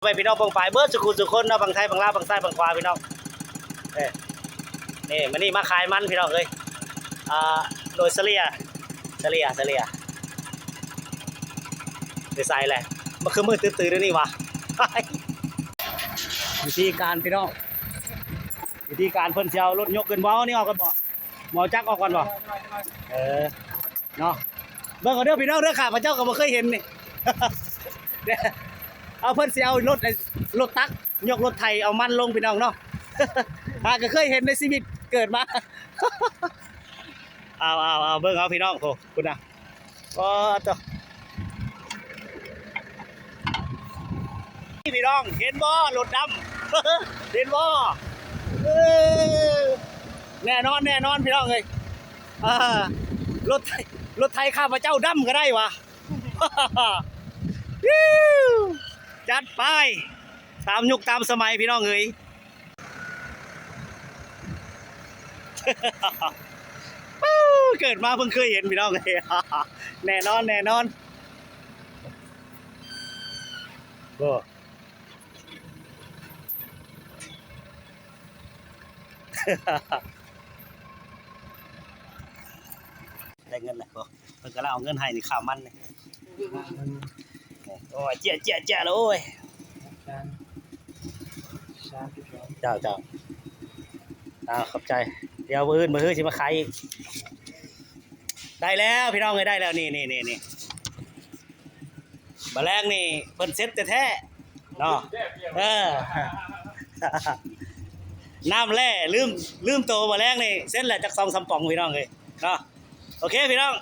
ໄປພີ່ນ້ອງປ້ອງປາຍເບິດສູ່ຄູ່ສູ່ຄົນເນາະ ຝັ່ງໄທຝັ່ງລາວຝັ່ງຊ້າຍຝັ່ງຂວາພີ່ນ້ອງ. ເອີ ນີ້ມື້ນີ້ມາຂາຍມັນພີ່ນ້ອງເອີຍ. ອ່າ ໂດຍສະເລ່ຍ ສະເລ່ຍ ສະເລ່ຍ ໄປໃສແຫຼະ ມັນຄືມືດຕື້ໆດຽວນີ້ຫວາ. ວິທີການພີ່ນ້ອງ ວິທີການເພິ່ນຊິເອົາລົດຍົກຂຶ້ນ ບໍ່ເອົານີ້ອອກກ່ອນບໍ່? ບໍ່ເອົາຈັກອອກກ່ອນບໍ່? ເອີ ເນາະ ເບິ່ງເອົາເດີພີ່ນ້ອງເດີ ຂ້າພະເຈົ້າກໍບໍ່ເຄີຍເຫັນນີ້. ເອົາ ເພິ່ນຊິເອົາລົດ ລົດຕັກ ຍົກລົດໄຖເອົາມັນລົງພີ່ນ້ອງເນາະ. ຫາກໍເຄີຍເຫັນໃນຊີວິດເກີດມາ. ເອົາ ເອົາ ເອົາ ເບິ່ງເອົາພີ່ນ້ອງ ໂອ້ ພຸ້ນນະ ໂອ້ໂຕ ນີ້ພີ່ນ້ອງ ເຫັນບໍ່ ລົດດຳ ເຫັນບໍ່? ເອີ ແນ່ນອນ ແນ່ນອນພີ່ນ້ອງເອີຍ. ອ່າ ລົດໄຖ ລົດໄຖຂ້າພະເຈົ້າດຳກໍໄດ້ຫວາ. ວິວ ຈັດໄປ ຕາມຍຸກຕາມສະໄໝພີ່ນ້ອງເອີຍ. ເກີດມາເພິ່ງເຄີຍເຫັນພີ່ນ້ອງເອີຍ. ແນ່ນອນ ແນ່ນອນ ໂອ້ ໄດ້ເງິນແລ້ວ ໂອ້ ເພິ່ນກຳລັງເອົາເງິນໃຫ້ນີ້ ຄ່າມັນນີ້. ໂອ້ຍ ເຈຍ ເຈຍ ເຈຍ ໂອ້ຍ ເຈົ້າ ເຈົ້າ ອ່າ ຂອບໃຈ. ດຽວມື້ອື່ນມື້ຮືຊິມາຂາຍອີກ. ໄດ້ແລ້ວພີ່ນ້ອງເອີຍ ໄດ້ແລ້ວ ນີ້ ນີ້ ນີ້ ນີ້ ມາແລງນີ້ເພິ່ນເຊັດແທ້ໆເນາະ. ເອີ ນ້ຳແລ່ ລືມ ລືມໂຕ ມາແລງນີ້ເຊັດແຫຼະ ຈັກສອງສາມປ່ອງພີ່ນ້ອງເອີຍເນາະ. ໂອເຄພີ່ນ້ອງ